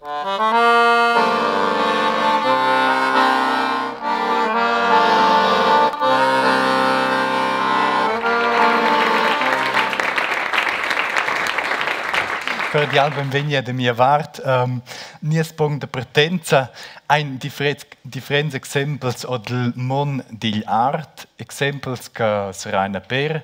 Cordial benvegni da mia vart. Um, nies punct de partenza ein differents exempels o del mon digl art, exempels che Seraina Peer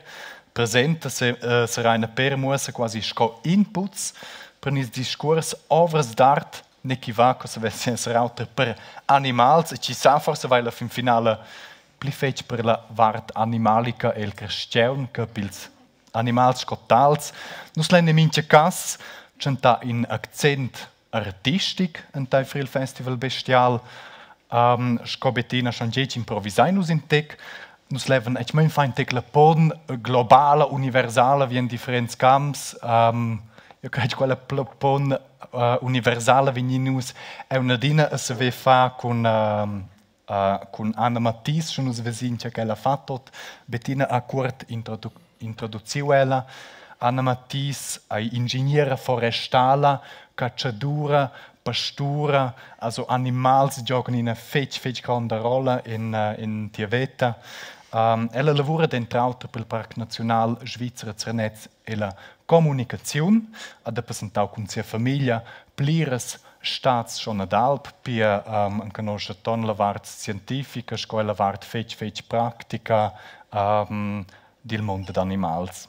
presenta, Seraina Peer muossa quasi sco inputs per nies discuors ovras d'art ne chi va, co savess esser auter per animals e chi sa forsa vai la fin finala pli fetg per la vart animalica e il carstgaun che pils animals sco tals. Nus lein in mintga cass tschentar in accent artistic enteifer il festival bestial. Sco Bettina schon detg, improvisein nus in tec. Nus levan etmein far in tec la pon globala, universala, vi en differents camps. Io crei quella pon universala vegni nus aunc adina a saver far cun Anna Mathis, sche nus vesin tge ch'ella fa tot. Bettina ha cuort introduciu ella. Anna Mathis ei ingeniera forestala, catschadura, pastura, also animals giogan ina fetg fetg gronda rolla in tia veta. Ella lavura denter auter per il Parc Naziunal Svizzer Zernez e la communicaziun, ha da presentau cun sia famiglia pliras stads schon ad alp, pia enconoscha ton la vart scientifica sco era la vart fetg fetg practica dil mund dad animals.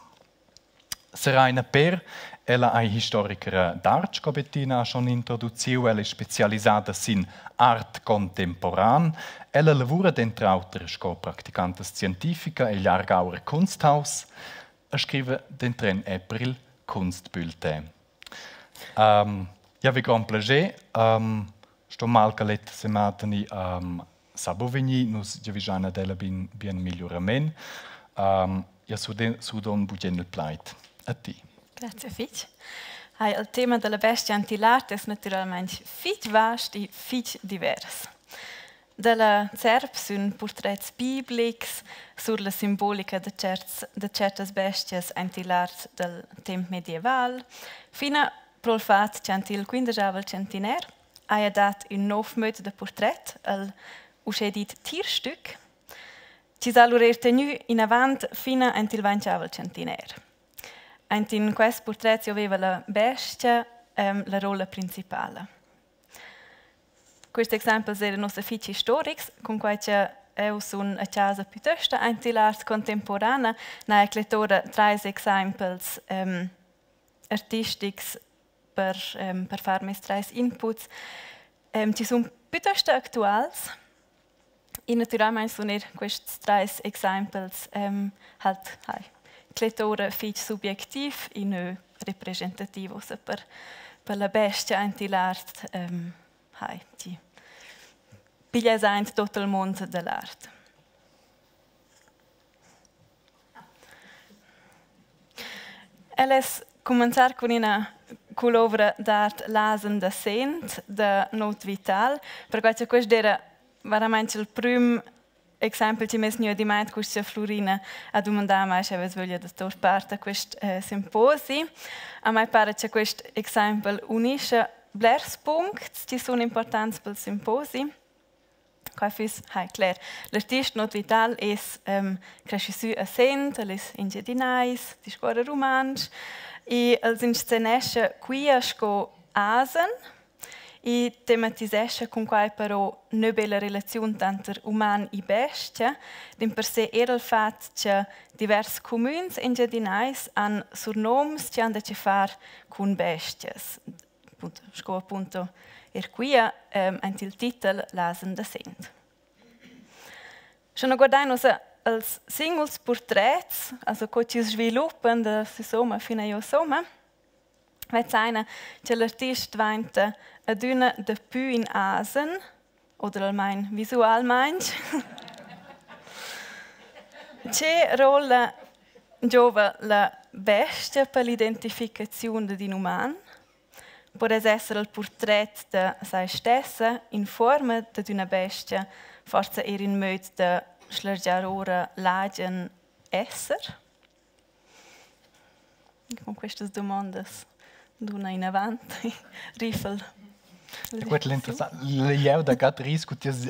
Seraina Peer, ella ei historichera d'art, sco Bettina ha schon introduciu, ella ei specialisada sin art contemporan. Ella lavura denter auter sco practicanta scientifica egl Aargauer Kunsthaus e scriva denteren è per il Kunstbulletin. Ja vi grand plascher. Sto mal che let se mateni sa bu vegnir, nus giavischein ad ella bien, bien migliorament. Ja surdon bugen il plaid a ti. Grazie fitg. Hai, il tema della bestia antilart es natüralmaing fich vast e fich divers. Dalla serp sün purtrets biblics, sur la simbolica da tscherts da tschertas bestias aint il art dal temp medieval, fin a pro'l fat ch'ant il quindesch-avel tschentiner haja dat ün nouv möd da purtret, il uschè dit Tierstück, chi s'ha lura eir tegnü inavant fin aint il vainchavel tschentiner. Aint in quest purtret gioveva la bestia la rolla principala. Quist exaimpels eiran uossa fich istorics, cunquai cha eu sun a chasa pütösta aint illa art contemporana, n'haja clet ora trais exaimpels artistics per far meis trais inputs chi sun pütösta actuals. E natüralmaing sun eir quists trais exaimpels halt hai clet ora fich subjectiv e nö representativ uossa per la bestia aint il art hai chi pigliess aint tuot il muond da l'art. El es cumenzar cun ina cull'ouvra d'art L'asen da Sent da Not Vital, perquai cha quist d'eira veramaing il prüm exaimpel chi m'es gnü adimmaint cur cha Flurina ha dumandà a mai sch'eu vess vöglia da tour part a quist simposi. A mai para cha quist exaimpel unischa blers puncts chi sun importants pel simposi. Quai füss, hai cler, l'artist Not Vital es creschü sü a Sent, el es engiadinais, discuorra rumantsch e el s'inscenescha quia sco asen e tematisescha cun quai però nö be la relaziun tanter uman e bestia, dimpersè eir il fat cha divers cumüns engiadinais han surnoms chi han da chefar cun bestias. Sco appunto er quia aint il titel L'asen da Sent. Scha no guardain uossa als singuls purtrets, also co chi's sviluppan da süsoma fin a giosoma, vezzaina cha l'artist dvainta adüna dapü in asen, oder almain visualmaing. Che rolla giova la bestia per l'identificaziun dad ün uman? Pudess esser il purtret da sai stessa in fuorma dad üna bestia, forsa eir ün möd da schlargiar oura l'agen esser? Cun questas dumondas duna inavant Riffel. Quella è interessant. Jeu da gat risco ti has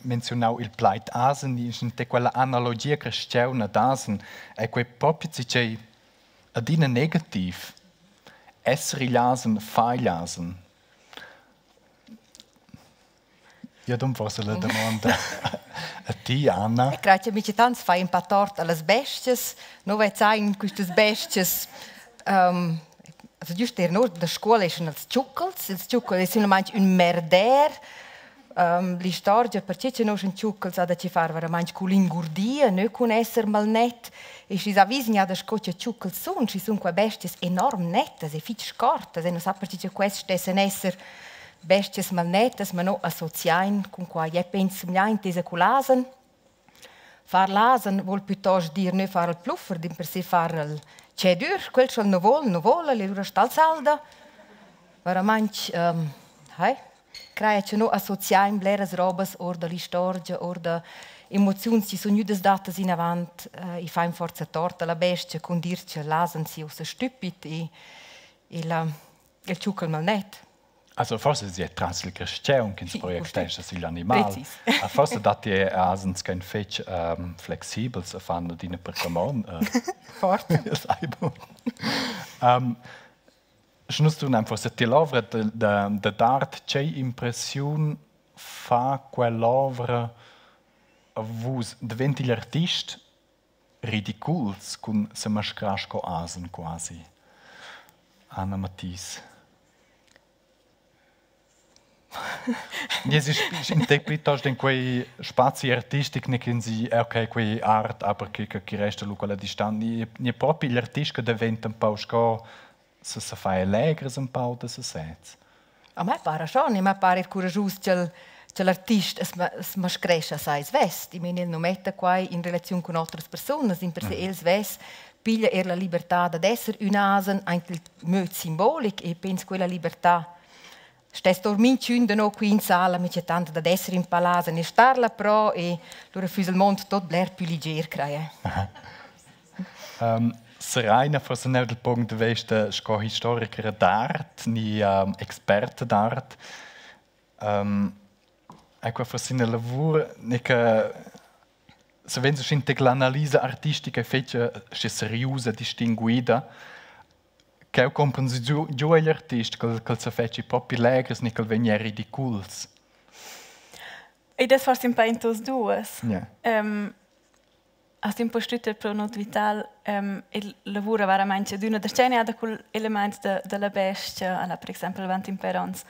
menzionau il plaid asen, in quella analogia cristiana d'asen, è quei proprio c'è adina negativ. Esser igl asen, fa igl asen. Io dun forse la domanda a ti, Anna. Ich credo che mi tants fai un pa tort alle bestias. No vezzain quistas bestias also giust er no da scuola eschan els tschuccals. Ils tschuccals es simplamaing ün merder. L'istorgia perche che no sun tschuccals ha da che far veramaing cull'ingurdia, nö cun esser malnet. E schi s'avisgna da sco che tschuccals sun, schi sun qua bestias enorm nettas e fich scortas e non sa perche che quests stessan esser bestias malnettas, ma no associain cun quai. Eu penso niente esa cul asen. Far l'asen vuol piuttosto dir nö far il pluffer, dimpersè far il cedur, quel ch'el nu vol, nu vol, el lura sta al salda. Veramaing, hai, craja che no associain bleras robas our da l'istorgia, our da emoziuns chi sun gnüdas dattas inavant e fain forsa tort a la bestia cun dir cha l'asen sia ussa stüpid e la il tschuccal malnet. Also forse si è tras il cristian che ins projectescha sigl animal. A forse datti asens che fetg flexibels e fanno adina per camon. Forte. Sche nus turnain forse tiell'ovra da d'art, tgei impressiun fa quell'ovra a vus? Daventi igl artist ridiculs cun semascrar sco asen quasi? Anna Mathis. Es ist in te piuttosto in quei spazi artistic ne che si ok quei art aber che resta lu quella distanza ni propi l'artist che diventa un po sco se se fa allegres un po da sesez. A me pare schon, a me pare curagius che l'artist es mascrescha sai svess. I mean, el non metta quai in relaziun con otras persunas, in per se el svess piglia er la libertà ad esser un asen anche il möd simbolic e penso quella libertà stess dorminchün da no qui in sala mi c'è tanto dad esser in palazzo e starla pro e lura füss il mondo tot bler più liger, creia. Seraina, forse nel dal punto di vista sco historiker d'art ni experte d'art, ecco forse una lavur ne che se venza scinte l'analisa artistica fece seriosa distinguida che compren giù giù agli artist che se fece proprio legres ni che vegna ridiculs. Ed es forse un pa in tos duas. Has impustüt pro Not Vital il lavura veramente d'üna da scena da cul element della bestia, alla per exempel avant in per ons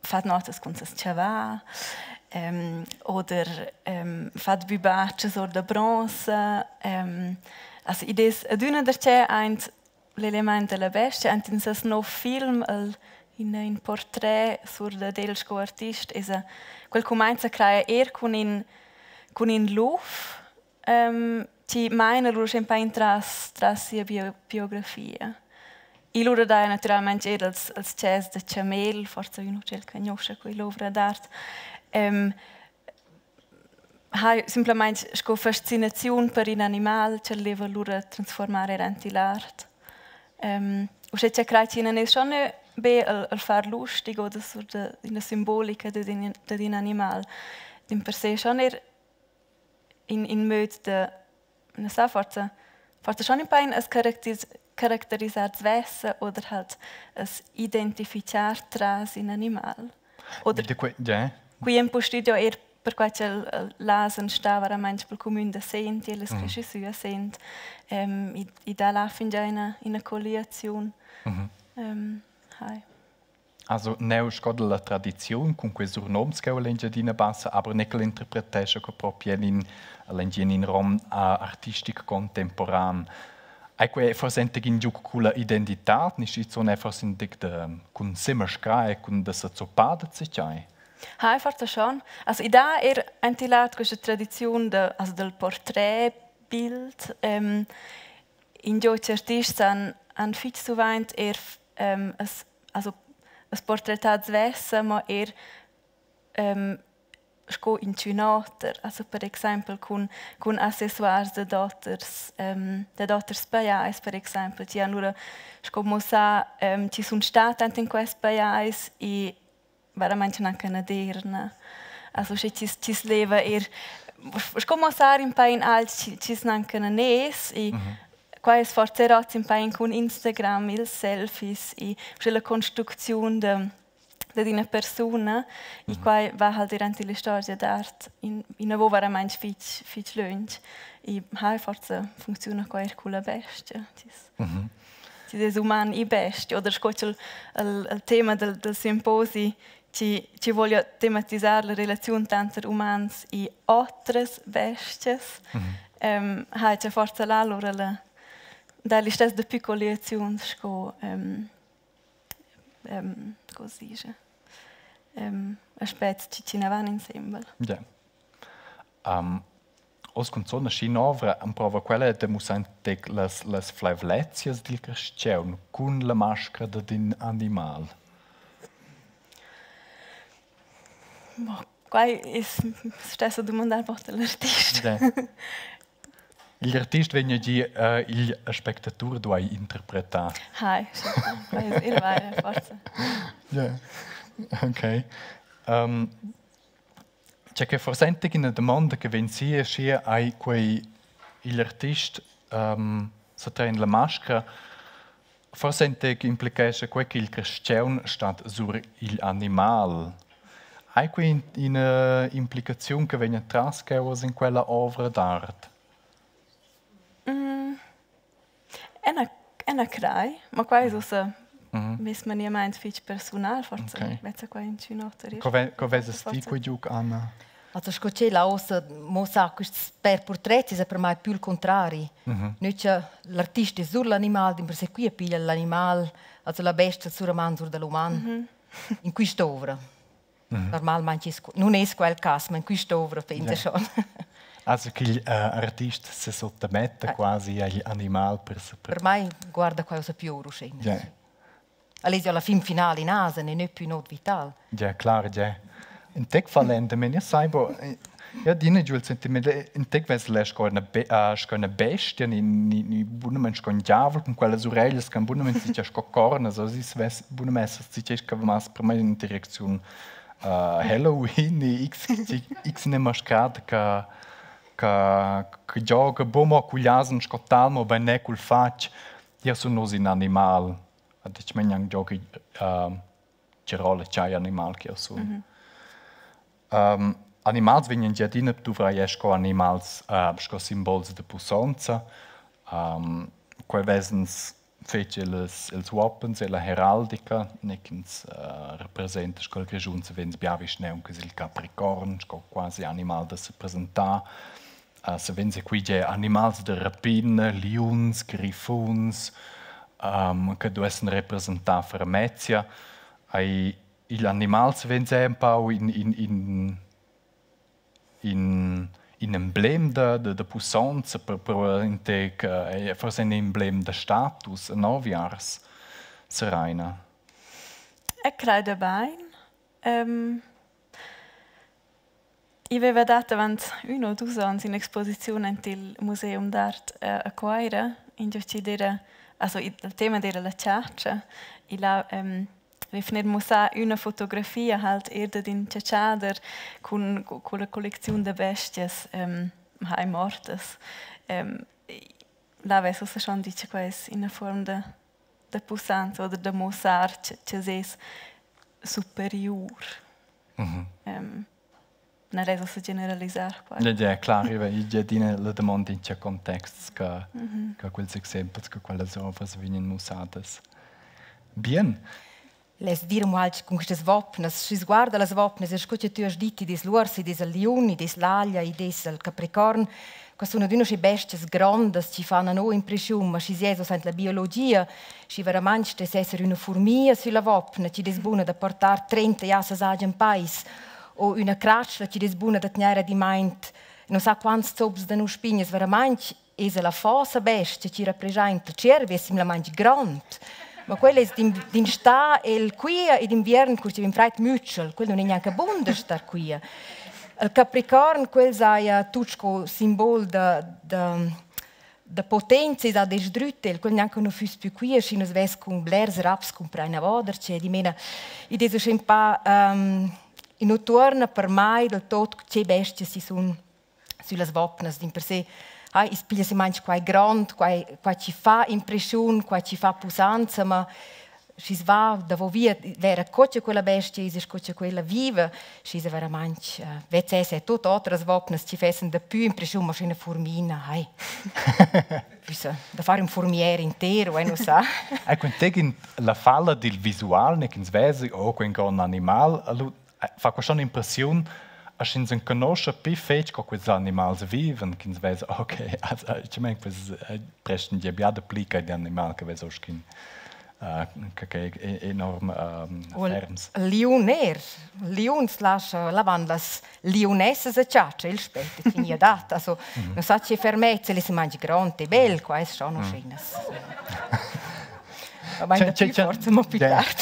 fat notas con ses chavà oder fat bubatschas or da bronze, also idees adüna da c'è aint l'element della bestia, ant in ses nov film el in portrait sur da del sco artist esa quel cumainza craja er cun in luf ti maina lura un pa tras sia biografia. I lura dai naturalmente er als ces de Chamel, forse ün ucel conosce quell'opera d'art. Ha semplicemente sco fascinazione per un animal che leva lura trasformare in l'art. Usce c'è crai che non è schon be al far lustig oder sur de una simbolica de un animal. In per se schon er in möd de non so, forse schon ein bisschen es charakterisar svessa oder halt es identificar tras in animal. Oder qui un po studio er per quai che l'asen sta veramente pel comune da Sent, e les cresce su a Sent, i da là fin già una colliazione. Hai. Also neu sco la tradizione con quei surnoms che l'Engiadina Bassa, aber nicht l'interpretesce che proprio in l'Engiadina rom artistic contemporan. Ecco è forse in giù con la identità, nicht so è forse in con semmascra con da sa zoppada c'è. Hai forse schon. Also i da er antilat questa tradizione de, also del Porträtbild in gio artists han fitch suvent er es also es porträtat svessa, ma er sco incinater, also per exempel con accessoires de d'auters pajais, per exempel, ci hanno sco mossa ci sun stat in quest pajais e veramente anche una derna. Also sche ci leva er sco mossar in pa in alt ci nanca na nes e qua è sforzerò in pa in con Instagram ils selfies e la construzione de una persona e qua va halt durante la storia d'art in avo veramente fich fich lunch e hai forse funziona qua er con la bestia. Ci es uman e bestia oder sco il tema del simposi ci voglio tematizzare la relazione tra umans e altre bestias. Hai c'è forse là allora la dalle stesse de piccole azioni sco così dice aspetti ci ne vanno insieme. Ja. Os con zona scinovra am prova quella de musante las flaivlezias dil cristian cun la maschera d'in animal. Boh, qua è stesso domandare per l'artista. L'artista vegna di il spectatur duai interpretar. Hai, sì, il vai forse. Ja. Ok. C'è che forse una domanda che ven sia sia ai quei l'artista sa train la maschera forse che implica quel che il cristian stat sur il animal. Hai qui una implicazione che vegna tras che in quella opera d'arte? È una crai, ma qua è so mis mania meint fich personal forse. Okay. Vezza qua in cinotter. Come sti qui giù Anna? Also sco che la ossa mo sa quist per porträts è per mai più il contrario. Mm-hmm. L'artista è sull'animal, di per sé qui piglia l'animal, also la bestia sulla man sur dell'uman. Mm-hmm. In quest'opera. Mm-hmm. Normalmente non è quel caso, ma in quest'opera penso yeah. Schon. Also che l'artista si sottomette quasi all'animal per Per me guarda qualcosa più ruscendo. Yeah. Allora alla fin finale in asa non è più not vital. Ja, klar, ja. In tec falende, men ja sai bo, ja dine giù il sentimento, in tec ves le sco una bestia, ni bunament sco un diavolo con quelle orelhas, che bunament si sco corna, so si ves bunament si che mas per me in direzione Halloween x x ne mascherata che gioca bomo cugliasen sco talmo ben ne cul fac, io sono un animal. Adich men yang giochi c'era c'hai animal che io sono. Mm-hmm. Animals vegnan già adina dovrai sco animals sco simbols de pussonza. Quei vesens fece els wappens e la heraldica, necins rappresenta sco il Grischun se vens biavis neunches il capricorn, sco quasi animal da se presentar. Se vens qui già animals de rapina, liuns, grifuns, che duessen rappresentar fermezia. Ai il animal se vens un pau in emblem de pussonza per intec forse un emblem de status noviars Seraina. Ich credo bene. Ich aveva dato avanti 1 o 2 anni in esposizione al Museum d'Art a Coira, in cui c'era, also il tema era la caccia, e là wir mussar una fotografia halt er din cacciader con la collezione de bestias hai mortas. La veso se schon dice quais in una forma de pussanza oder de mussar che es superior. Mm-hmm. Non reso se generalizzar qua. Ja, ja, klar, io già dine la domanda in che context che che quels exempels che quelles ovras vegnan mussadas. Bien. Les dir mal con queste vopnes, si guarda las vopnes, e sco che tu has dit, des l'urs, des il liun, des l'aglia, des il capricorn, che sono d'una bestias grandes, ci fanno no impressione, ma si si sent la biologia, si veramente des essere una formia sulla vopne, ci des buona da portar 30 jasas agen pais, o una craccia ci des buona da tenere di maint, non sa quants zops da nu spignas, veramente es la fossa bestia ci rappresenta, cervi è similmente grand. Ma quello è din sta el qui e d'inverno curti in freit mütschel, quello non è neanche bundo star qui. Il Capricorn quel saia tutto simbol da Da potenza es ad desdrüt el, quel gnanca nu füss pü quia, schi nu's vess cun blers raps cumprà inavo darcheu. Dimena, id es uschè ün pa i nu tuorna per mai del tot che bestias chi sun süllas vopnas dimpersè hai i's piglia simmainch quai grond, quai quai chi fa impreschiun, quai chi fa pusanza, ma schi's va davo via vera co cha quella bestia es e sco cha quella viva, schi esa veramaing vezzess eir tuot otras vopnas chi fessan dapü impreschiun, ma schi üna furmina, hai. Füssa da far ün furmier inter o eu nu sa. Ecco, in la falla dil visual, ne ch'ins vesa, oh, quei grond animal, allu fa qua schon impressiun, sch'ins enconoscha pli fetg co quels animals vivan, ch'ins vesa, ok, also, ich mein, quels presten gia bia dapli che animal che vesa schin che è enorm ferms. Liun ner, liuns lascia lavan las liunessas a chatscha, il spetta chi gnia dat. Also, non sa che fermezza, li si mangia grond e bel, qua es schon uschenas. Ma da più forza mo più tard.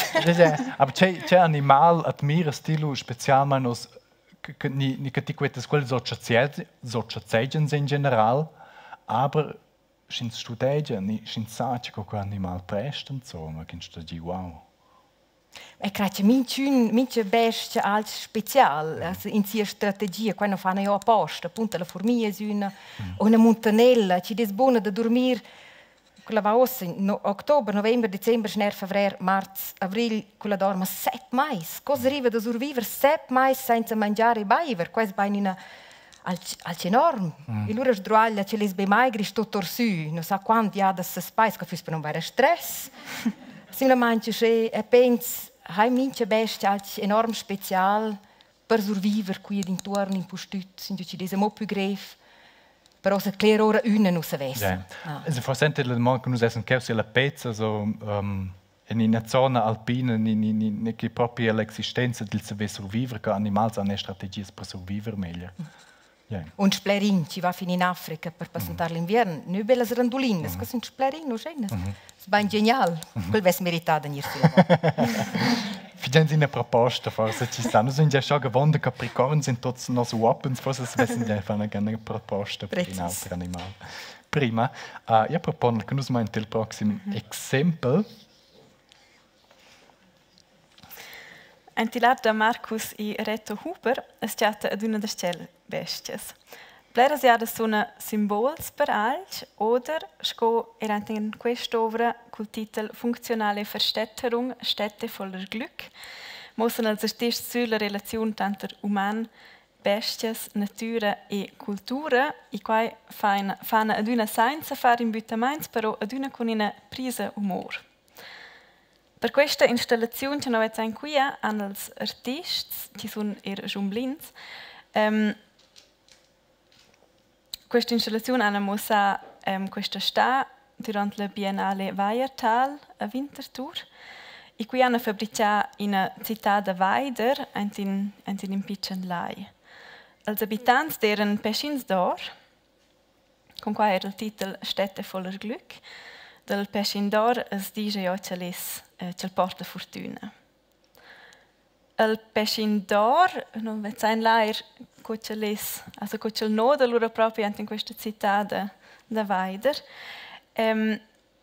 Aber c'è animal admiras ti lu specialmein oz ni, ni che ti quetas quels schazegians in general, aber sch'ins studegia ni sch'ins sa che quel animal presta insomma, ch'ins sta gi wow. E crei che minchün, mincha bestia ha alch special, also in sia strategia, quai non fan jo aposta, appunto la furmia es üna, o üna muntanella chi'd es buna da durmir quella va uossa in no october, november, december, schner, favrer, marz, avrigl, quella dorma set mais. Co s'riva da surviver set mais sainza mangiar e baiver? Quai es bain üna alch, alch enorm. E lura sdruaglia ch'el es be maigri sto tor sü, non sa quant jadas se spais, che füss per non vaira stress. Simplamaing uschè e pens, hai mincha bestia alch enorm special per surviver qui d'intuorn impustüt, ingio chi'd es amo pü grev. Però se cler ora üna nu savess. Ja. Also forse la domanda che nus essen cheu la pezza so in ina zona alpina ni, ni, ni, ni che proprio l'existenza del saver survivere che animals hanno strategies per survivere meglio. Yeah. Un splerin ci va fin in Africa per passentar l'inviern. Nü bellas randulinas, che sun splerin, uschenas. Es bain genial. Quel vess merità da gnir sulla Figenz ina proposta, forse ci sta. Nus sind ja schon gewohnt, Capricorn sind tots nos uoppens, forse svessen ja fare una proposta per un altro animal. Prima, io propongo che nus meint il proxim exempel. Aint il art da Marcus e Reto Huber as chatta adüna darcheu bestias. Bleras jadas suna simbols per alch oder, sco eir aint in quest'ouvra cul titel Funktionale Verstädterung, Städte voller Glück, muossan els artists sü la relaziun tanter uman, bestias, natüra e cultura e quai faina fana adüna sainza far imbüttamaints, però adüna cun üna prisa umor. Per questa installaziun cha no vezzain quia han els artists, chi sun eir giumblins, questa installaziun hana muossà questa stà durant la Biennale Weyertal a Winterthur. E qui hana fabrichà üna cità da vaider aint in aint in ün pitschen lai. Els abitants d'eiran peschins d'or. Cun quai era il titel Städte voller Glück. Dal peschin d'or as digia jo ch'el es ch'el porta furtüna. Il peschin d'or nu vezzain là eir co ch'el es, also co ch'el noda lura propi aint in questa cità da da vaider.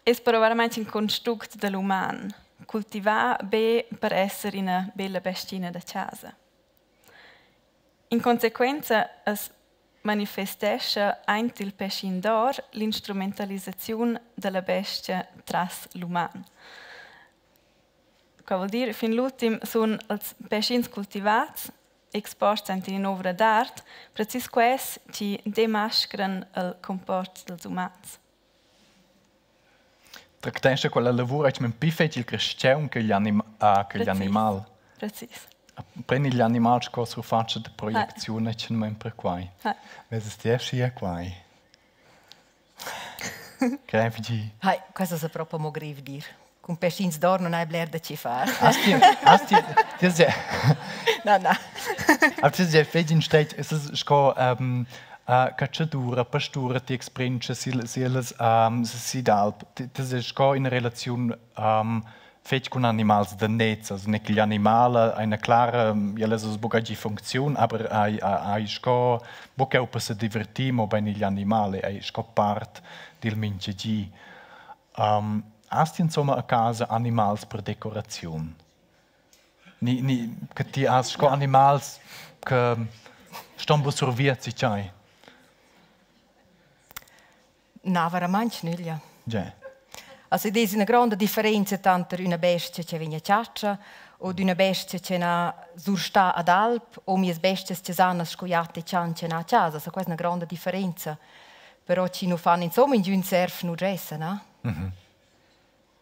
Es però veramaing ün construct da l'uman, cultivà be per esser üna bella bestina da chasa. In consequenza as manifestescha aint il peschin d'or l'instrumentalisaziun da la bestia tras l'uman. Qua voul dir, fin l'ultim sun els peschins cultivats exposts aint in ün'ouvra d'art, precis quels chi demascran il comport dals umans. Tractescha quella lavur eicmen pli fetg il carstgaun che igl anim che igl animal. Precis. Prendi igl animal sco surfatscha da projecziun eicmen per quai. Vesas ti aschia quai? Grev gi. Hai, questo è proprio mo grev dir. Cun peschins d'or non hai bler da che far. Hast ti, hast ti, ti hast ja, Na, na. Aber ti hast ja fetg in stretg, es ist sco cacciadura, pastura, ti exprince sil, silas, si d'alp. Das ist sco in relaziun Fetg cun animals da nez, also ne che gli animal ha una clara, ella es buca gi funcziun, aber ai ai sco buca eu per se divertir, mo bein igl animal ei sco part dil mintgagi. Hast insomma a casa animals per decoraziun? Ni, ni che ti has sco animals che ston bu survir ci chai? Na, veramente nüglia. Già. Also id es üna gronda differenza tanter üna bestia che vegn a chatscha o d'üna bestia che n'ha surstà ad alp o mias bestias chesanas sco jat e chan che n'ha a chasa. Also questa è una grande differenza. Però chi nu fan insomma ingün serv nu gessa, na?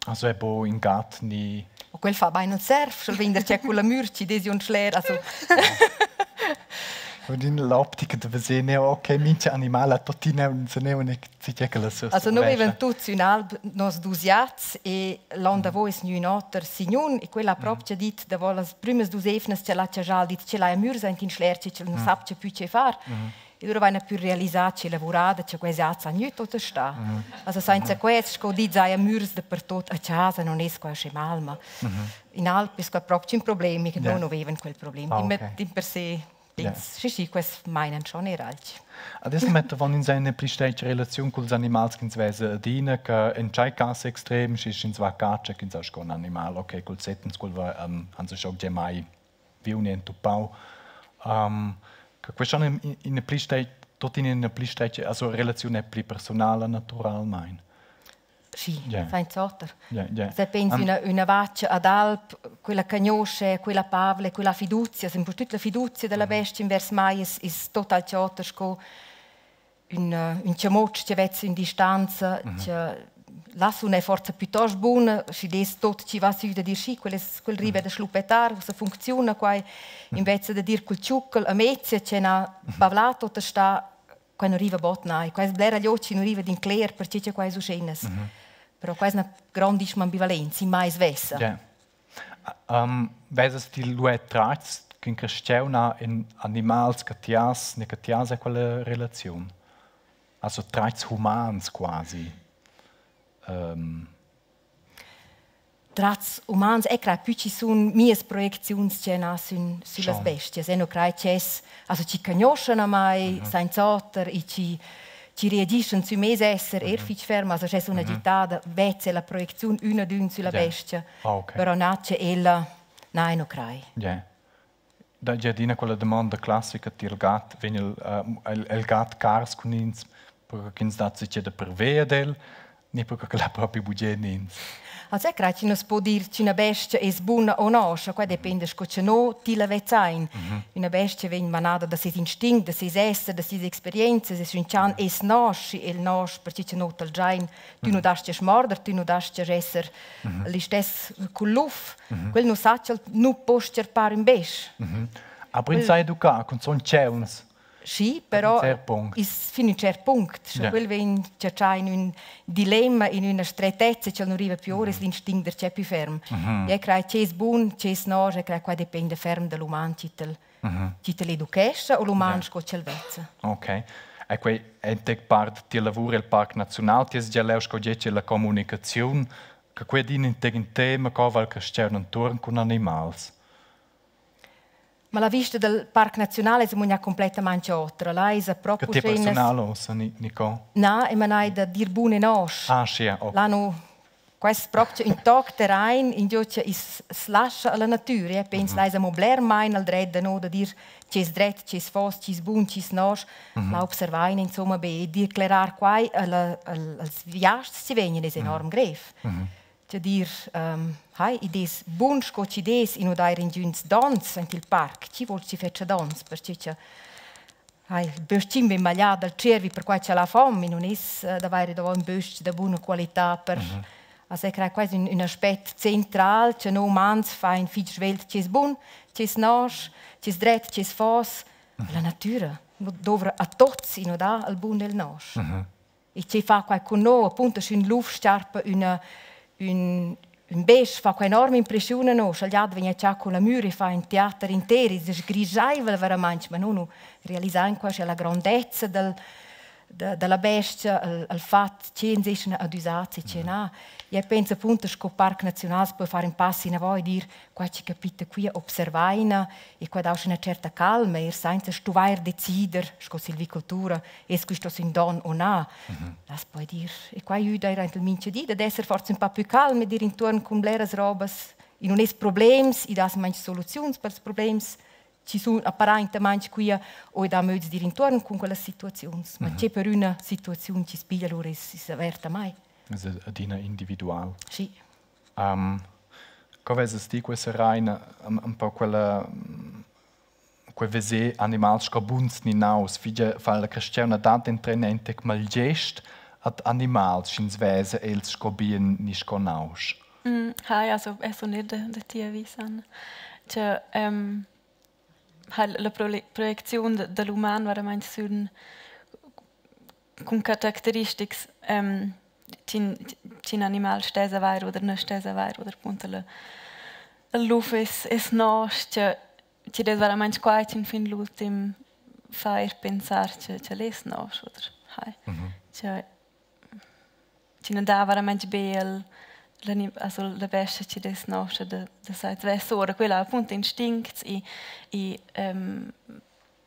Also è bo in gat ni. O quel fa bain il serv, sch'el vegn da c'è culla mür chi desi un schler, also. Und in l'optica da veser ok, mincha animal ha tuttina un se ne si che la sua. Also noi avevan tuts ün alb nos dus jats e l'on davo es gnü ün oter signun e quel ha propcha dit davo las prümas dus eivnas ch'el ha chajà, dit ch'el haja mürs aint in schler, ch'el nu sapcha pü che far. E lura vaina pür realisà che lavurada cha quels jats han gnü tuot stà. Also sainza quels, sco dit, saja mürs dapertuot a chasa non es qua usché mal, ma in alp es qua propcha ün problem che non avevan quel problem. Ah, okay. Din per se pens, sì, sì, quels mainan schon eir alch. Adesso mettevan ins eine pli stretga relaziun culs animals ch'ins vesa adina, che in tschei cas extrem, schi sch'ins va a catscha, ch'ins ha sco un animal, ok, culs settens, quel va, han se schon gia mai viu ni entupau. Che questa è in pli stretga, tuttina in pli stretga, also relaziun è pli personala naturalmein. Sì, senz'oter. Se pensi üna, üna vacha ad alp, quella cagnosce, quella pavle, quella fiduzia, impustüt la fiduzia della bestia invers mai es, es total oter sco ün, ün chamotsch che vezza in distanza, che la sun è forza piuttosto buna, schi dess tot chi va sü da dir schi, quel es quel riva da schluppettar, ussa funcziuna quai, invece da dir cul tschuccal a mezia che n'ha pavlà tot sta quai non riva bot nai. Quai es blera glieud chi non riva d'incler perche che quai es uschenas. Però quai es una grandissima ambivalenza in mai svessa. Yeah. Vesas ti lu era tratgs ch'in carstgaun ha en animals che ti has ne che ti has quella relaziun? Also tratgs humans quasi. Trats umans e crai pü chi sun mias projecziuns che na sün süllas bestias. Eu nu craj ch'es also chi cugnuoschan a mai sainz'oter e chi chi reagischan sü meis esser eir fich ferm. Also sche sun agitada, vezza la projecziun üna d'ün sülla bestia. Però na che ella na, eu nu craj. Yeah. Da gia adina quella domanda classica tiel gat, vegn el, el, el gat cars cun ins, perché ch'ins dat si da prever ad el, ni perché ch'el ha propi bugen ins. Also eu craj chi nu's po dir ch'üna bestia es buna o noscha, quai dependa sco cha no tilla vezzain. Üna bestia vegn manada da seis instinct, da seis esser, da sias experienzas e sch'ün chan es nosch, el nosch perche cha no tal giain, tü nu das-chas morder, tü nu das-chas esser listess cul luf. Quel nu sa ch'el nu po scherpar ün besch. Aber ins sa educar cun son tscheuns. Sì, però is fin ün tschert punct. Scha quel vegn chatschà in ün dilemma, in üna strettezza ch'el nu riva più ora, es l'instinct darcheu più ferm. Eu craj che es bun, che es nosch, eu craj quai dependa ferm da l'uman chi tel chi te l'educhescha o l'uman sco ch'el vezza. Ok. E quei è tec part ti lavur el Parc Naziunal, ti es già leu sco getg la comunicaziun, che quei din in tec in tema co val carstgaun entuorn cun animals. Ma la vista del Parc Naziunal es amugna completamaing otra. Là esa propi Che ti personal ossa, Nico? Na, e manai da dir bun e nosch. Ah, sì, ok. Là nu Quest propcha ün toc terrain ingio cha i's slascha a la natüra. Eu pens l'ais amo bler main al dret da no da dir chi es dret, chi es fos, chi es bun, chi es nosch. La observain insomma be e declerar quai alla al als viasts chi vegnan es enorm grev. Cioè dir, hai, id es bun sco chi'd es, i nu dair ingüns dons aint il parc. Chi voul chi fetscha dons? Perche cha hai, il bös-chin vegn maglià dal tschiervi perquai ch'el ha fom, i nun es d'avair davo ün bös-ch da buna qualità per Also eu craj quai es ün ün aspet central cha no umans fain fich svelt chi es bun, chi es nosch, chi es dret, chi es fos. La natüra nu dovra a tuots, i nu dà al bun e al nosch. E che fa quai cun no, appunto, sch'ün luf sciarpa üna ün ün besch fa qua enorma impreschiun a no, sch'el giat vegn a cun la mür e fa ün teater inter, es sgrischaivel veramaing, ma no nu realisain quasi la grandezza del Da la bestia, al fat che ins eschan adüsats e che na. Eu penso appunto sco parc naziunal si può fare un passo in avanti e dir qua ci capita qui observaina e qua dà una certa calma, eir sainza stuvair decider sco silvicultura, es questo ün don o na. Las puoi dir e qua güda eir aint il minchadi dad esser forsa ün pa plü calm e dir intuorn cun bleras robas i nun es problems, i dà manch soluziuns pels problems ci sun apparentamaing quia o i dà möds d'ir intuorn cun quellas situaziuns. Ma che per üna situaziun chi spiglia lura es averta mai. Es adina individual. Sì. Co vesas ti questa Raina un po quella quei veser animals sco buns ni naus, figlia fa la cristiana dat entrenente malgest ad animals, sch'ins vesa els sco bien ni sco nausch. Hai, also eso nicht de tia visan. Cioè, la proiecziun da l'uman veramente sün cun caracteristics ch'in animal stess avair oder non stess avair oder appunto la il luf es nos che chi'd es veramente quai ch'in fin l'ultim fa eir pensar che ch'el es nos oder hai. Cioè chi non dà veramente be el also la bestia chi'd es noscha da sai svess ora, quella ha appunto instincts e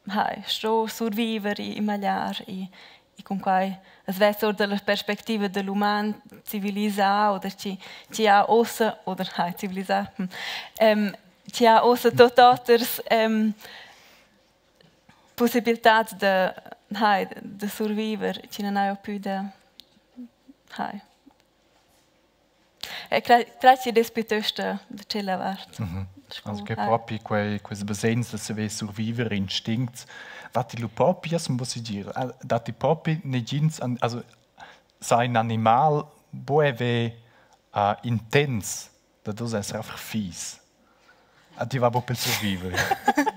hai, sto surviver e magliar e con quai as vess or dalla perspectiva da l'uman civilisà oder chi ha ossa oder hai civilisà chi ha ossa tot oters possibiltats da hai da surviver chi non haja pü da hai. E crei chi dess piuttosto da tschella vart. Also che propi quei quels basegns da saver surviver, instincts, datti lu propi, jas muss ich dir, datti propi negins, also sei ein animal bo ave intens da dos esser einfach fies. Ah, ti va bu pel surviver.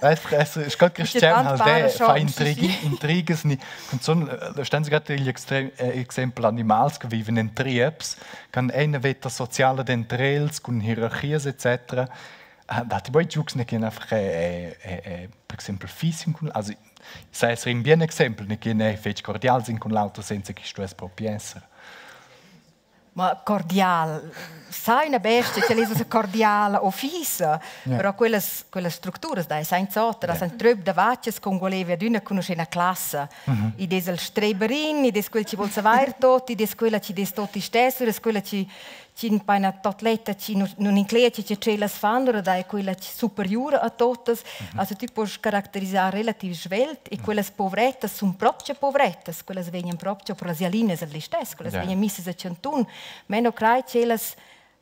Einfach esser, sco Cristian halt è, fa intrighi, intrigas ni cunzun sten grad igl extrem exempel animals che viven en trieps, che han eine veta sociala denter els cun hierarchias etc. Datti poi giugs ne che einfach è, per exempel fiss cun, also sa esser in bien exempel, ne che è fetg cordial in cun l'auter senza che stuess propi esser. Ma cordial, sai üna bestia ch'el es ussa cordiala o fissa, però quellas structuras dai sainz'oter, yeah. San tröp da vachas congualevi adüna cugnuoscher üna classa. Id es il streberin, id es quel chi voul savair tot, id es quella chi dess tot istess, id es quella chi chi paina tot letta, chi nun inclegia che che tschellas fan, lura dai quella superiura a totas. Also tü poust caracterisar relativ svelt e quellas povrettas sun propcha povrettas, quellas vegnan propcha per las jallinas al listess, quellas vegnan missas a chantun. Ma no craj ch'ellas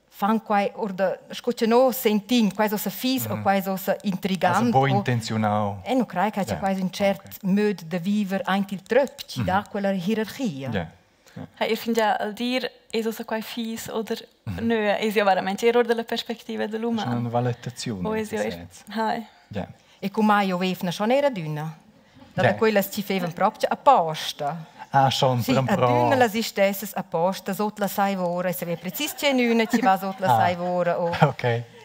fan quai or da sco che no sentin, quai es uossa fis o quai es uossa intrigant. Also bo intenzionau. E no craj che quai es ün tschert möd da viver aint il tröp chi dà quella hierarchia. Ha ir fingià al dir es ussa quai fis oder nö, es jo veramente eir or da la perspectiva da l'uman. Una valutazione. O es jo eir hai. E cumai jo vevna schon eir adüna. Da quellas chi fevan propcha aposta. Ah, schon Sì, adüna las istessas aposta sot la saivora e saveva precis che üna chi va sot la saivora o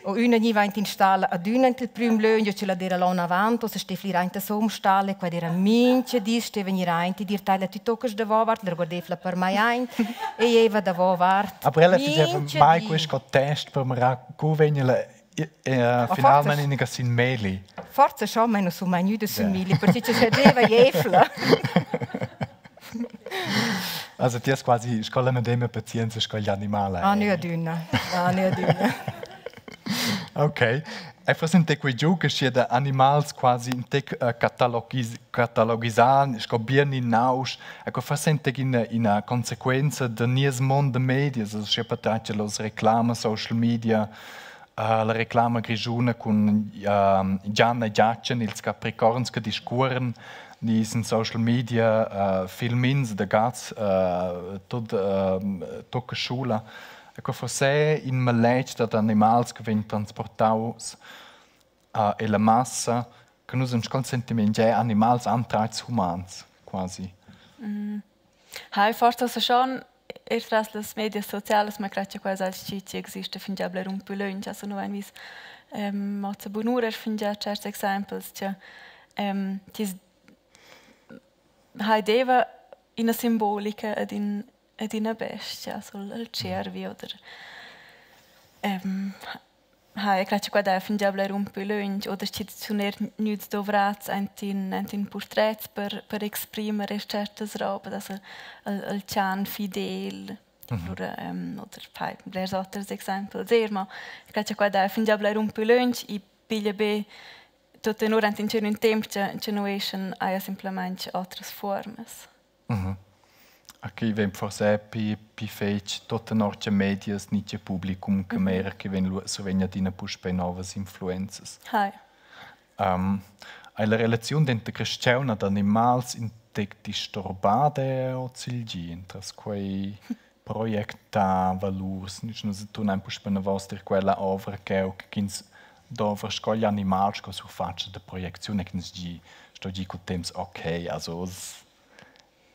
o üna gniva aint in stalla adüna int il prüm lön, jo ce la d'eira l'on avant, o se steva ir aint a som stalla e qua d'eira mincha di steva gnir aint e dir taglia tü toccas davovart, la guardevla per mai aint e jeva davovart. Aber ella faceva mai questo test per mirar co vegn ella finalmente in sin meli. Forza schon, ma non sun mai gnüda sün meli, perché che deva jefla. Also ti hast quasi sco la medema pazienza sco gli animali. Ah, ne adüna. Ah, ne adüna. Ok. E forse in te quei giu che sia da animals quasi in te catalogisar sco bien in nausch, ecco forse in te ina consequenza da nies mond de medias, also sche patratga los reclama social media, la reclama grischuna cun Gianna e Giachen, ils capricorns che discuoren ni in social media filmins da gats tot tocca schula. Ecco forse in maletg dad animals che vegn transportaus ella massa che nus han sco sentiment già animals han tratgs humans quasi. Hai forsa schon eir tras las medias socialas, ma craj cha quai es alch chi exista fingià bler un pü lönch. Also nu vain vis hoz a bunura eir fingià tscherts exaimpels cha chi's hai deva. ina simbolica ed in ed ina bestia sul il tschiervi oder ha eu cret cha qua daiva fingià bler ün pü lönch oder schi sun eir gnüts dovrats aint in aint in purtrets per per exprimer eir tschertas robas, also il il chan fidel lura oder fai blers oters exaimpels eir, ma eu cret cha qua daiva fingià bler ün pü lönch. I piglia be tuot tenor aint in ün temp cha cha nu eschan eir simplamaing otras fuormas. A chi vegn forsa eir pi pi fetg tot tenor che medias ni che publicum che mera che vegn lu survegn adina puspei novas influenzas. Hai. Ei la relaziun denter carstgaun ed animals in tec disturbada ozilgi entras quei projectar valurs? Nus turnein puspei anavos tier quella ovra cheu ch'ins dovra sco igl animal sco surfatscha da projecziun e ch'ins gi sto dir cul temps okay, also oz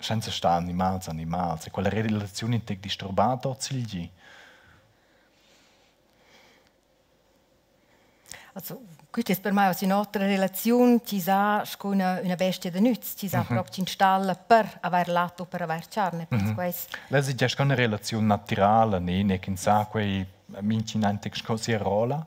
senza star animals animals e quella relaziun in tec disturbada ozilgi. Also, quist es per mai hoz ün'otra relaziun chi s'ha sco üna üna bestia da nüz, chi s'ha propcha in stalla per avair lat o per avair charn. E penso quai es Lez è già sco una relaziun naturala, ne, ne ch'ins sa quei mintgin aunc sco sia rolla.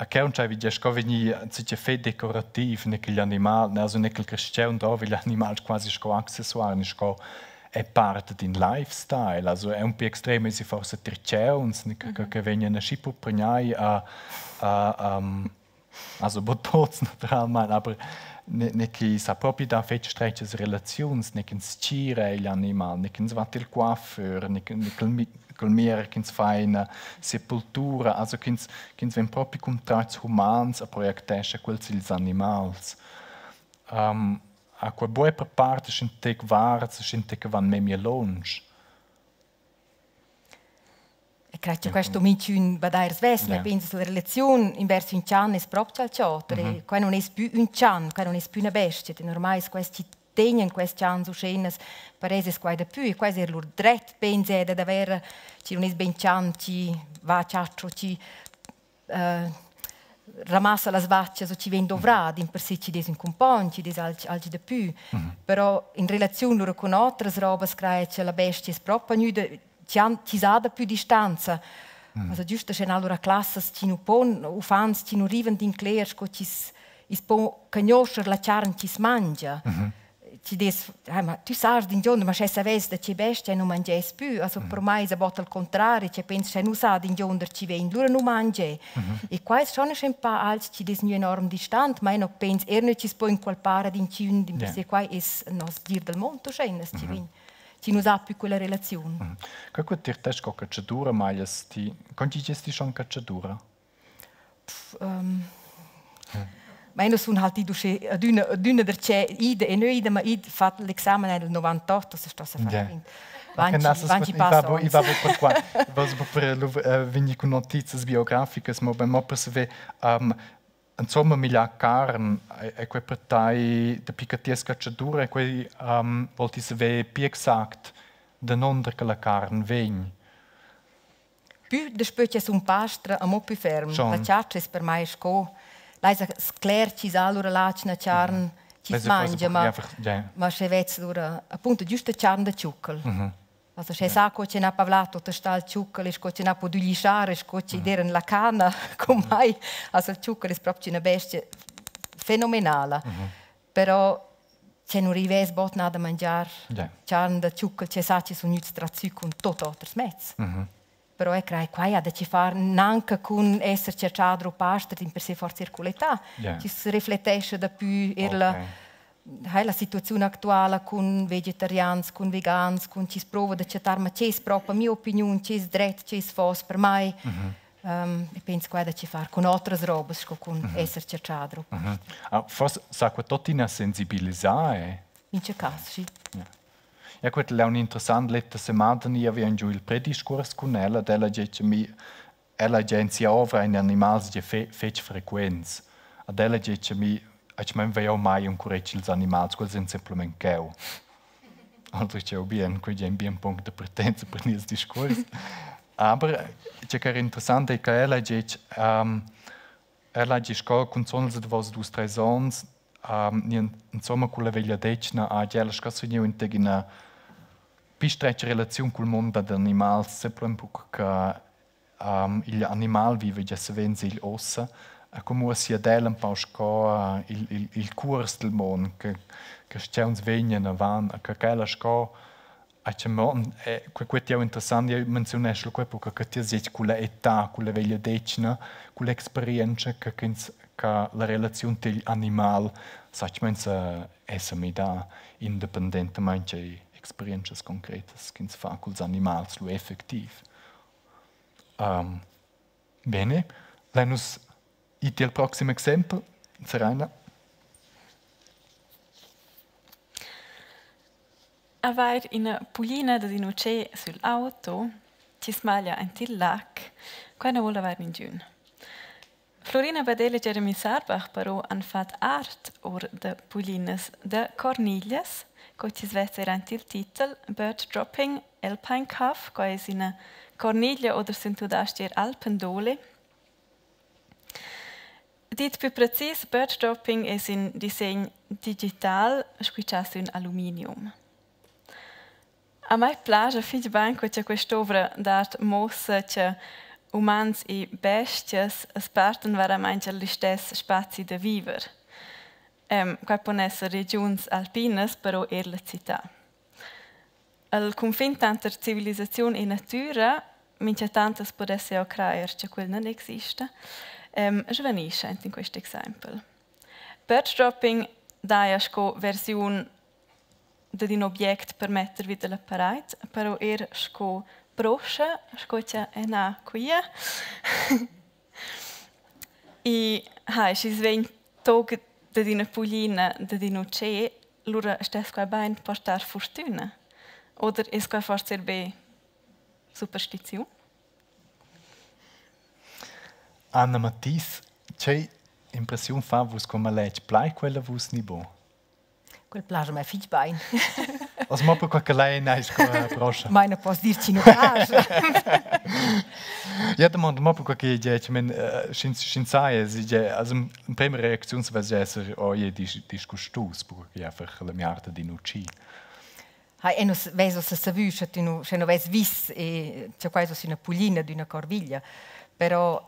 A cheu entscheivi gia sco vegnir enzatgei fetg decorativ, ne ch'igl animal, ne also ne ch'il carstgaun drovi igl animal quasi sco accessoire, ne sco è part d'in lifestyle. Also è un pi extrem esi forsa tier tgeuns, ne che, che vegnan aschi purpregnai a, a also buc tuts naturalmein, aber ne, ne chi sa propi dar fetg stretgas relaziuns, ne ch'ins tgira igl animal, ne ch'ins va tiel coiffeur, ne che col mier ch'ins fa ina sepultura, also ch'ins ch'ins vegn propi cun tratgs humans a projectescha quels ils animals. A quei buca per part sch'in tec vards, sch'in tec van memia lunsch. E crei che questo minchün badair svess, ma penso la relaziun invers ün chan es propcha al choter. E qua non es pü ün chan, qua non es pü üna bestia. Ormai es quest chi tegnan quest chans uschenas parez es quai dapü e quai es eir lur dret, pensa dad avair chi non es ben chan chi va a chatscho, chi ramassa las vachas o chi vegn dovrà dimpersè chi'd es ün cumpogn, chi'd es alch alch dapü. Però in relaziun lura cun otras robas craja cha la bestia es propa gnüda chi han chi s'ha dapü distanza. Also giüsta sche alura classas chi nu pon uffants chi nu rivan d'incler sco chi's i's po cugnuoscher la charn chi's mangia. Chi dess, ma tü sast d'ingionder, ma sche savess da che bestia nu mangess pü. Also per mai es bod al contrari, che pens sche nu sa d'ingionder chi vegn, lura nu mangia. E qua es schon ün pa alch chi dess gnü enorm distant, ma eu nu pens eir nö chi's po inculpar ad inchün, dimpersè quai es nos gir dal mond uschè, chi vegn chi nu sa pü quella relaziun. Che quel tir te sco cacciadura maglias ti, con chi gesti schon cacciadura? Ma io sun halt id uschè adüna adüna darcheu ida e nö ida, ma id fat l'examen nel 98, se sto sa far quint. Vanchi passa I va per qua. Vas per vegnir cun notizas biograficas, ma ben mo per saver insomma migliar carn è quei per tai dapi che ti es cacciadura è quei vol ti saver più exact danunder che la carn vegn? Pü daspö ch'eu sun pastra amo pü ferm. La chatscha es per mai sco l'ais scler chi's ha lura l'atgna charn chi's mangia, ma ma sche vez lura appunto giüsta charn da tschuccal. Also sche sa co che n'ha pavlato tastà il tschuccal e sco che n'ha pudü glischar e sco chi d'eran la cana con mai. Also il tschuccal es propcha üna bestia fenomenala. Però che nu rivess bod na da mangiar charn da tschuccal che sa chi sun gnüts trats sü cun tuot oters mezs. Però eu craj quai ha da che far gnanca cun esser chatschader o paster, dimpersè forsa eir cull'età. Chi's reflettescha dapü eir la hai la situaziun actuala cun vegetarians, cun vegans, cun chi's prouva da chattar ma che es propa mia opiniun, che es dret, che es fos per mai. E pens qua da che far cun otras robas sco cun esser chatschader o paster. Ah, forse sa qua tuttina sensibilisar, eh? Mincha cas, sì. Ja. Ja, quel è un interessant letta semana io avevo giù il prediscurs cun ella, ed ella dice mi ella già in sia ovra in animals già fetg frequents. Ad ella dice mi ich mein veiau mai un curetg ils animals, quels sind simplement cheu. Also ich bien, quei è un bien punct de partenza per nies discurs. Aber ciò che era interessant è che ella dice ella dice sco cunzun ils davos dus treis onns Insomma, con la vegliadetgna ha ella sco vegniu in ina pli stretga relaziun cul mund dad animals, semplamein buca che igl animal viva gia savens igl ossa, e come uossa ad el empau sco il cuors del mond, che stgauns vegnan e van, e che quella sco quei è interessant, io menzionesce quei perché che ti has con la età, con la vegliadetgna, con l'experienza che che la relazione degli animal sa essa mi dà independentemente da experiences concretas che fa con gli animals lo effettiv. Bene, nus iti al prossimo exempel, Seraina. Avair ina puglina dad in utschè sül auto chi smaglia aint il lac, quai nu voul avair ningün. Flurina Badel e Jeremy Sarbach però han fat art our da puglinas da corniglias, co chi's vezza eir aint il titel Bird Dropping Alpine Calf, quai es üna corniglia oder sün tudas-ch eir Alpendole. Dit plü precis, Bird Dropping es ün disegn digital squitschà sün aluminium. A mai plascha fich bain co cha quest'ouvra d'art muossa cha umans e bestias as partan vairamaing al listess spazi da viver. Quai pon esser regiuns alpinas, però eir la cità. Al cunfin tanter civilisaziun e natüra, minchatant as pudess eau crajer cha quel non exista, svanischa aint in quist exaimpel. Bird Dropping daja sco versiun dad ün object per metter vi da la paraid, però eir sco broscha, sco cha eu n'ha quia. I hai, schi's vegn tog dad üna puglina dad ün utschè, lura stess quai bain portar furtüna. Oder es quai forsa eir be superstiziun? Anna Mathis, che impressiun fa vus come maletg? Plai quella vus ni bo? Quel plascha me fich bain. As mo per che lei nais sco broscha. Mai non posso dirci no piace. Ja domando mo per che je men sch'ins sai also in prima reacziun se vas esser oh je disgustus perché einfach la miarda di nuci. Hai e nus veso se savü sche tu nu sche no ves vis e c'è quasi una puglina d'una corviglia. Però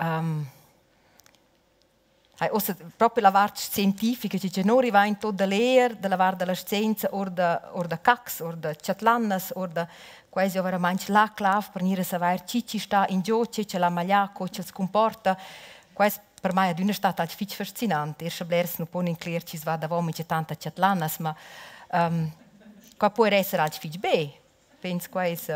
hai ossa proprio la vart scientifica, che non rivain tot da leer, dalla vart della scienza, or da cacs, or da chatlannas, or da quasi veramente la clav per gnir a savair chi chi sta in gio, chi che l'ha maglià, co chi comporta. Quasi per mai adüna stat alch fich fascinant. Er sche blers nu pon incler chi va davo mincha tanta chatlannas, ma qua può esser alch fich be. Penso qua es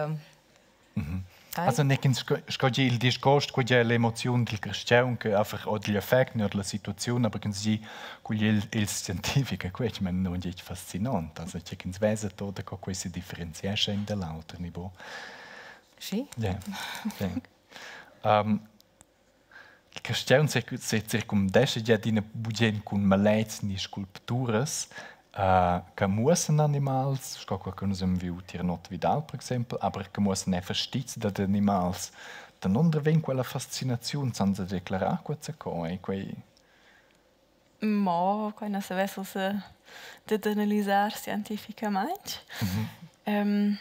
Also nicht sco il discorso quella l'emozione del cristiano che einfach o gli effetti o la situazione, aber che si il scientifico questo men non è fascinante, also che ins vesa tot co quei si differenziesce in dell'altro niveau. Sì. Ja. Ja. Il cristian se circumdesce già d'ina bugen cun maletgs ni sculpturas che muossan animals, sco quel che nus hem viu tier Not Vidal per exempel, aber che muossan er fastizs dad animals. Da non ven quella fascinaziun senza declarar questa cosa e quei. Ma quai non savess se de analisar scientificamente. Ed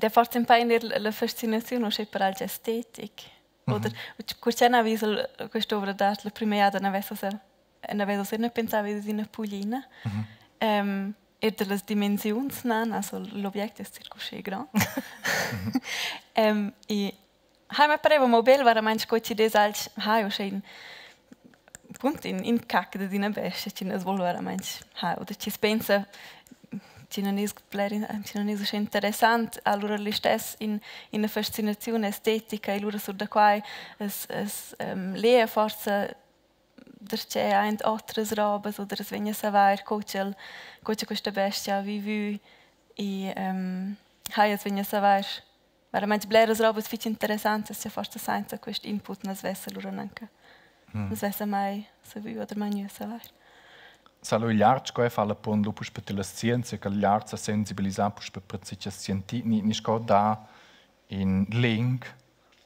è forse un po' la fascinazione o per algo estetic. Oder cur ch'eu n'ha vis quest'ovra d'art la prüma jada n'avess eu pensà vi ad üna puglina. Eir da las dimensiuns nan, also l'object es circa uschè grand. E hai me pareva mo bel veramente sco chi dess alch hai uschè in punto in cac dad üna bestia chi nu's voul veramente hai oder chi's pensa chi non es bler chi non es uschè interessant, alura listess in ina fascinaziun estetica e lura sur da quai es lea forsa darcheu aint otras robas oder es vegna a savair co ch'el co cha questa bestia ha vivü e hai es vegna a savair veramente bleras robas fich interessantas cha forsa sainza quist input nu's vessa lura gnanca nu's vessa mai savü oder mai gnü a savair. Salo igl art sco fa la pon lu puspei la scienza che l'art sa sensibilisar puspei per scienti ni sco da in link.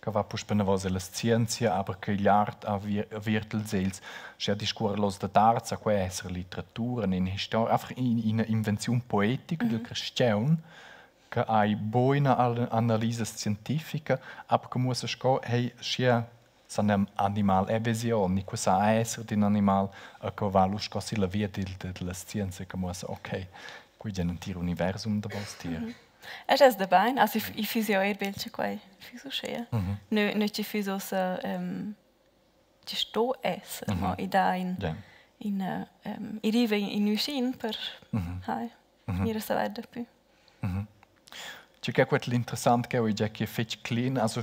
Che va puspe enavos ella scienzia, aber che igl art ha aviert els egls. Sche discuor los dad art, sa quei esser litteratura, in historia, einfach ina invenziun poetica del cristian che hai buina analisa scientifica, aber che muossa sco, hey, schia san animal è vision, ni che sa esser d'in animal, che va lu sco silla via della scienza che muossa, ok, qui è un entir universum davos tier. Es es da bain, also i füss jo eir bel cha quai füss uschea. Nö chi füss uossa chi sto esser, ma i dà in in i riva in üschin per hai gnir a savair dapü. Tge che è quel interessant che è che fetg clean, also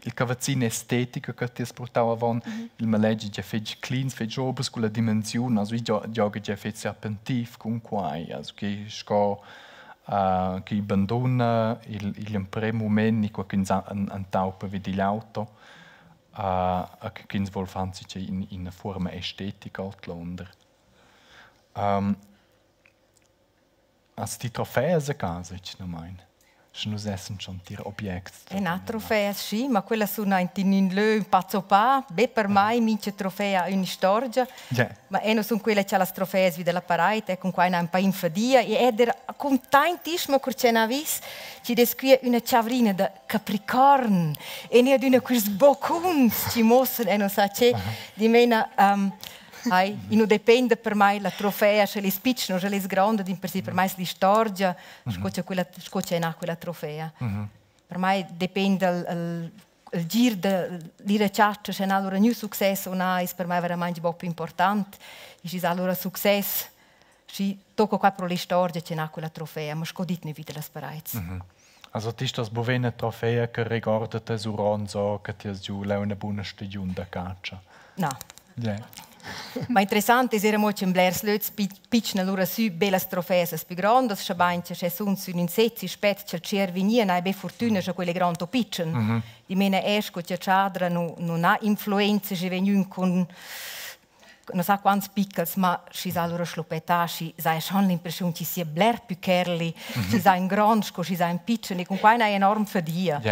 il cavazzin estetica che ti has portau avon, il maletg è fetg clean, fetg obus con la dimensiun, also ich gioga già fetg serpentiv cun quai, also che sco che banduna il emprem moment, ni qua ch'ins antaupa vid igl auto, ch'ins vol far in ina fuorma estetica ordlunder. Has ti trofeas a casa, atgnamain? Sche nus essan schon tier objects. E na trofeas schi, ma quella sun aint in ün lö ün pa zoppà, be per mai mincha trofea ha ün'istorgia. Ma eu nu sun quella cha las trofeas vi da la paraid e cun quai n'ha ün pa infadia e ed er cuntaintischma cur ch'eu n'ha vis chi'd es quia üna chavrina da capricorn e gnir adüna quists boccuns chi muossan e non sa che. Dimena Hai, i nu dependa per mai la trofea, sche l'es pitschna o sche l'es gronda, dimpersè per mai es l'istorgia, sco cha quella sco cha è nà quella trofea. Per mai dependa il gir da l'ir a chatscha, sche n'ha alura gnü success o na, es per mai veramaing bod plü important. E schi s'ha alura success, schi tocca qua pro l'istorgia che n'ha quella trofea, ma sco dit nu vi da las paraids. Also ti stos buca ina trofea che regorda tes urons o che ti has giu leu ina buna stagiun da catscha. Na. Yeah. Ma interessant es era mo che in blers lös pitschna lura sü bellas trofeas plü grondas, schabain che sche sun sün ün sez i spet cha'l tschier vegnia, n'hai be furtüna scha quel è grand o pitschen. Dimena esco cha chadra nu nun ha influenza sche vegn ün cun non sa quants piccals, ma schi s'ha allura schluppetà, schi s'ha schon l'impressiun chi sia bler pü kerli, schi s'ha ün grond sco schi s'ha ün pitschen e cun quai n'hai enorm fadia.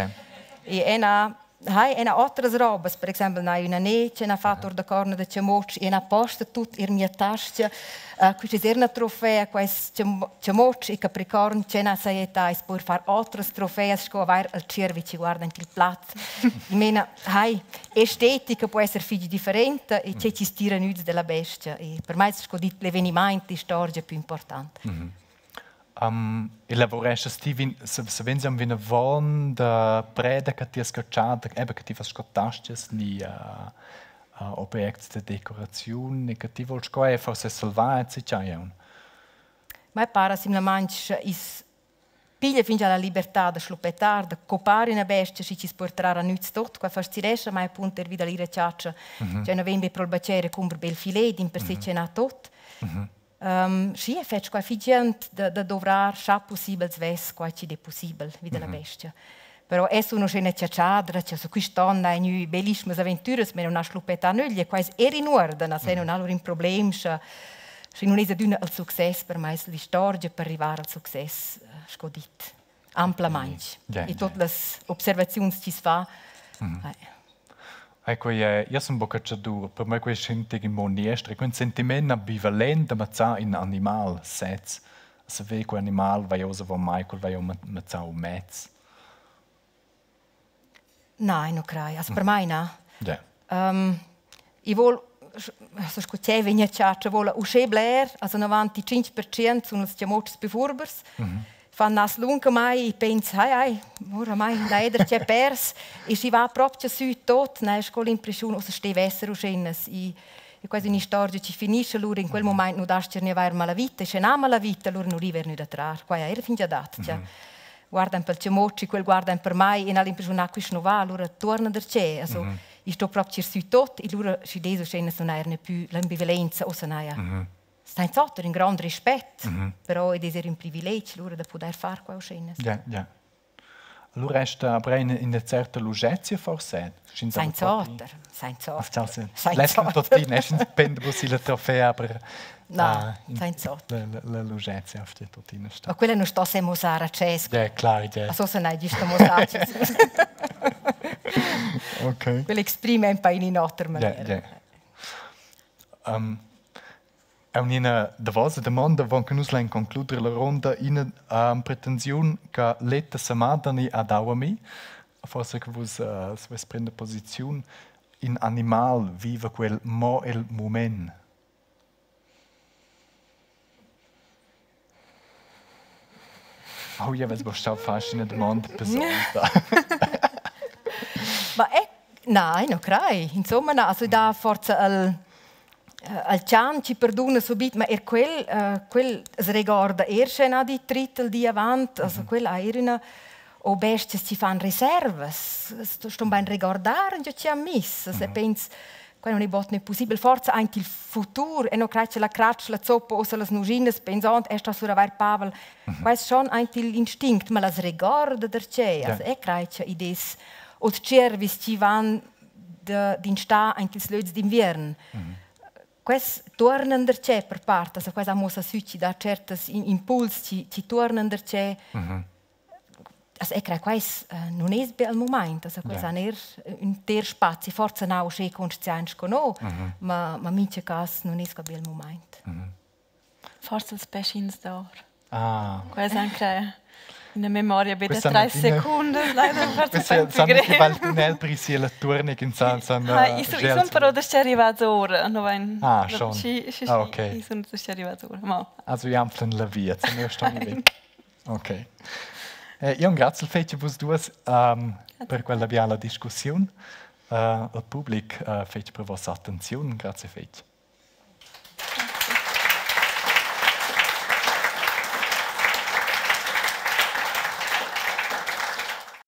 E ena hai ena otras robas, per exempel n'hai üna ne che n'ha fatto or da corna da chamoc e n'ha posta tut in mia tascha. Quista es eir üna trofea, quais chamoc e capricorn che n'ha sajettà, es pur far otras trofeas sco avair il tschiervi chi guarda aint il plat. I mena hai estetica può esser fich differenta e che chi stira nüz della bestia. E per mai es sco dit l'evenimaint, l'istorgia più important. Elaboreschas ti vin, savens am vinavon da preda che ti has catschada, eben che ti fas sco tastias ni objects de decoraziun e che ti vols sco è forse salvar e tgei aun? Mai para simplamaing is piglia fingià la libertà da schluppettar, da coppar üna bestia, schi chi's po trar a nüz tot. Qua fascinescha mai appunto er vi da l'ir a chatscha. Cioè no vegn be pro'l bacere cumpr bel filet, dimpersè mm -hmm. n'ha tot. Schi, e fetsch qua fich jent da dovrar scha pussibel svess quai chi'd è pussibel vi da la bestia. Però es uno scena chatschadra, cha su quist'on hai gnü bellischmas aventüras, ma non ha schluppetà nöglia e quai es eir in uorden, a se non ha lura ün problem scha schi nun es adüna il success, per mai es l'istorgia per rivar al success, sco dit, amplamaing. E tuot las observaziuns chi's fa. Ei quei è, io sun buca catschadur, per mei quei è in mund ester, quei sentiment ambivalent da mazzar in animal sez. Saver quei animal vai oz avon mai, quel vai mazzau mez. Na, eu nu craj. Also per mai na. I voul also scu ch'eu vegn a chatscha voula uschè bler, also 95% sun els chamuotschs pü furbers. Fan nas lunga mai e pens hai hai, oramai leider c'è pers e schi va propcha sü tot, n'hai sco l'impreschiun, ussa steva esser uschennas. I e quasi un'istorgia chi finisce lura in quel mumaint nu das-cha nevair malavita e sche na malavita, lura nu river gnü da trar. Quai eira fingià dat, cha guardan pel chamuotsch e quel guardan per mai e n'ha l'impreschiun, ah, quist nu va, allura tuorna darcheu. Also, i sto propcha ir sü tot e lura schi dess uschè sun eir ne pü l'ambivalenza, ussa n'haja senz'oter ün grand respet, però id es eir ün privilegi lura da pudair far qua uschè. Ja, ja. Allura resta aber in ina certa lugezia forse. Senz'oter, senz'oter. Senz'oter. Tuttina, pende la trofea, aber Na, senz'oter. La lugezia auf die tuttina sta. Ma quella non sto se mosare a Cesc. Ja, klar, ja. Also se n'hai giusto mosare. Okay. Quel exprime un pa in un'altra maniera. Yeah, yeah. Um, ina davosa domanda, von che nus lein concluder la ronda, ina um, pretensiun che Leta Samadani ha dau a mi, forse che vus uh, svess prender posiziun, in animal viva quel mo el mument. Oh, io vess stau fast ina domanda pesanta. Ma è Nein, no crei. Insomma, na, also da forza al al chan ci perduna subit, ma er quel quel as regorda er sche na di trit il di avant, also quel ha er üna o bestias chi fan reservas, ston bain regordar ingio chi han miss. Se pens quai non è bod ne possibel. Forza aint il futur e no crei che la cratsch, la zoppa o las nuschinas pensond è sta sur avair pavel. Quai es schon aint il instinct, ma las regorda darcheu. Also e crei cha id es o tschiervis chi van d'instà aint ils lös d'inviern. Quels tuornan darcheu per part, also quels han muossà sü chi dà tschertas impuls chi chi tuornan darcheu. Also eu crei quais nun es be al mumaint, also quels han eir ün ter spazi, forsa na uschè consciaint sco no, ma ma mincha cas nun es be al mumaint. Forsa ils peschins d'or. Ah. Quels han crea üna memoria be da trais secundas. Questa sanno che va il tunnel per sia la turne che san san Ah, i sun però da arrivats ora, no vain. Ah, schon. Sì, sì, Ah, okay. I sun arrivats ora. Ma Also i anflan la via, se noi sto ni Ok. Io grazie fetg a vus duas per quella biala discussiun. Al public fetg per vossa attenziun. Grazie fetg.